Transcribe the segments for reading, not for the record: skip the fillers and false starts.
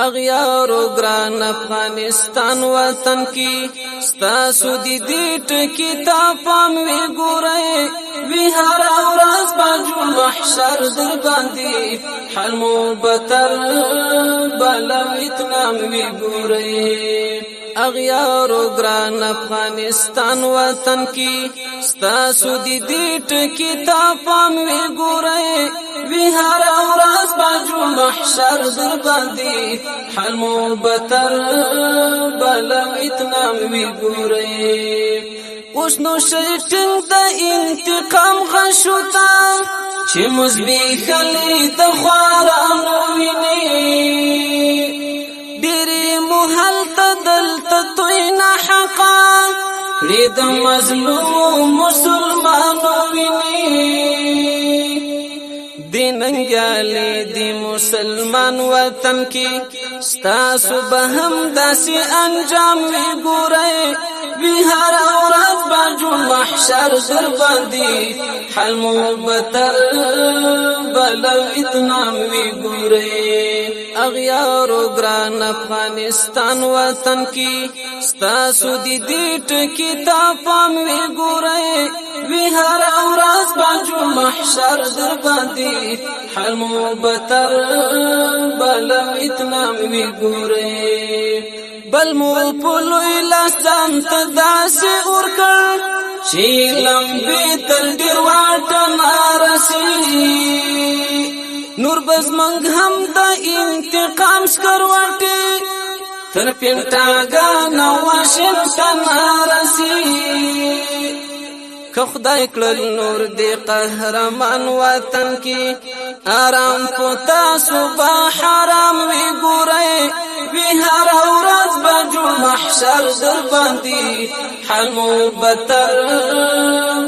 اغیارو ګران افغانستان وطن کې ستاسو د دې ټکی ته پام وی ګورئ. وی هر ورځ به جوړ محشر در باندې، حل مو بتر بل اتنام وی ګورئ. اغیارو ګران افغانستان وطن کې ستاسو د دې ټکی ته پام وی ګورئ. وی هر ورځ به جوړ محشر در باندې، حل مو بتر بل اتنام وی ګورئ. اوس نو شیټینګ د انتقام غشو ته چې مزبي خلی د خوارانو ویني، ډېرې محل ته دلته توی نه حقا کړې د مظلوم مسلمانو ویني. دیننګالی دی مسلمان وطن کې ستاسو به هم داسې انجام وی ګورئ. وی هر ورځ به جوړ محشر در باندې، حل مو بتر بل اتنام وی ګورئ. اغیارو ګران افغانستان وطن کې ستاسو د دې ټکی ته پام وی ګورئ. وی هر ورځ به جوړ محشر در باندې، حل مو بتر بل اتنام وی ګورئ. بل مو په لوی لاس ځان ته داسې اور کړ چې لمبې تر ډېر واټن رسي. نور بس موږ هم د انتقام سکروټې تر پنټاګان او واشنګټن رسي. که خدای کړل نور دې قهرمان وطن کې آرام، په تاسو به حرام وی ګورئ. وی هر ورځ به جوړ محشر در باندې، حل مو بتر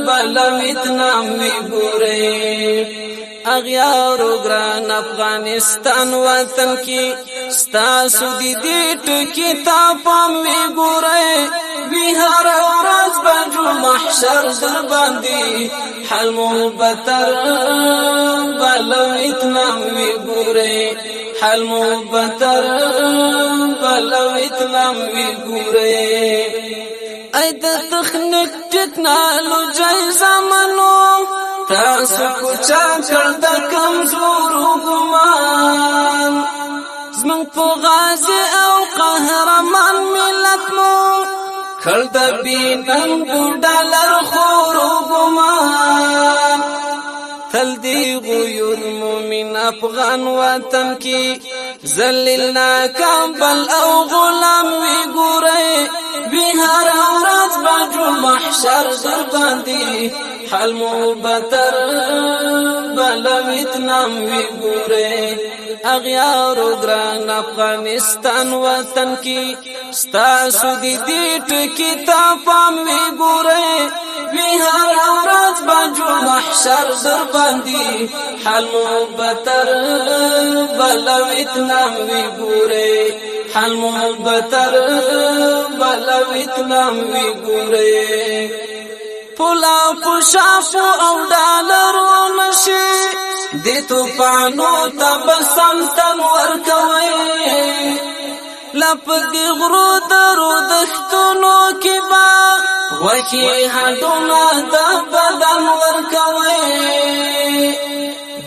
بل اتنام وی ګورئ. اغیارو ګران افغانستان وطن کې ستاسو د دې ټکی ته پام وی ګورئ. وی هر ورځ به جوړ محشر در باندې، حل مو بتر بل اتنام وی ګورئ. حل مو بتر بل اتنام وی ګورئ. ای د تخنیک ټکنالوژي زمانو، تاسو کوچا کړ د کمزورو ګمان. زمونږ په غازي او قهرمان ملت مو کړ د بیننګو ډالر خورو ګمان. تل دی غیور مومن افغان وطن کې ذلیل ناکام بل او غلام وی ګورئ. وی هر ورځ به جوړ محشر در باندې، حل مو بتر بل اتنام وی ګورئ. اغیارو ګران افغانستان وطن کې ستاسو د دې ټکی ته پام وی ګورئ. وی هر ورځ به جوړ محشر در باندې، حل مو بتر بل اتنام وی ګورئ. حل مو بتر بل اتنام وی ګورئ. پولا پوشافو او ډالرو نشي، د توپانو ته بسم تن ورکوي. لپ دی غرو درو دښتونو کې با غوښي هډونه د بدن ورکوي.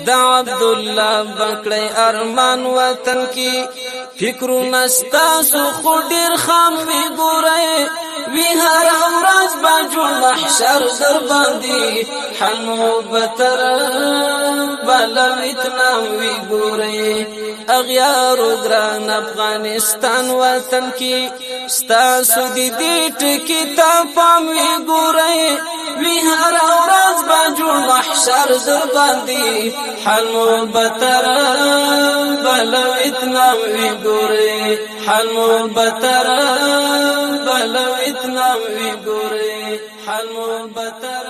د عبد الله بکړی ارمان وطن کې فکرونه ستاسو خو ډیر خام وی ګورئ. وی هر ورځ به جوړ محشر در باندې، حل مو بتر بل اتنام وی ګورئ. اغیارو ګران افغانستان وطن کې ستاسو د دې ټکی ته پام وی ګورئ. وی هر ورځ به جوړ محشر در باندې، حل مو بتر بل اتنام وی ګورئ. حل مو بتر بل اتنام وی ګورئ. حل مو بتر.